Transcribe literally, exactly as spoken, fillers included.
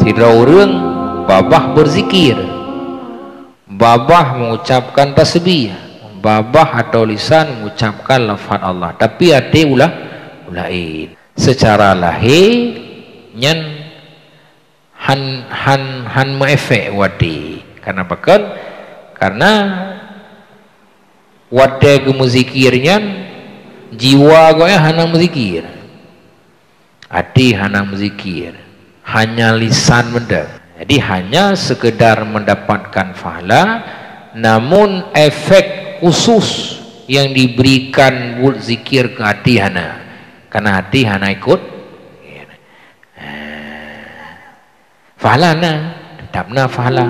Sidroe ureuëng babah beuzikir, babah mengucapkan tasbih, babah atau lisan mengucapkan lafaz Allah, tapi até ulah, ulah laén. Secara lahé nyan han, han, han meuefek u até. Karena pakon? Karena watée geumeuzikir nyan, jiwa gobnyan hana meuzikir. Até hana meuzikir, hanya lisan mantong. Jadi hanya sekedar mendapatkan pahala, namun efek khusus yang diberikan buet zikir keu até hana. Karena até hana ikut. Pahala na, tetap na pahala.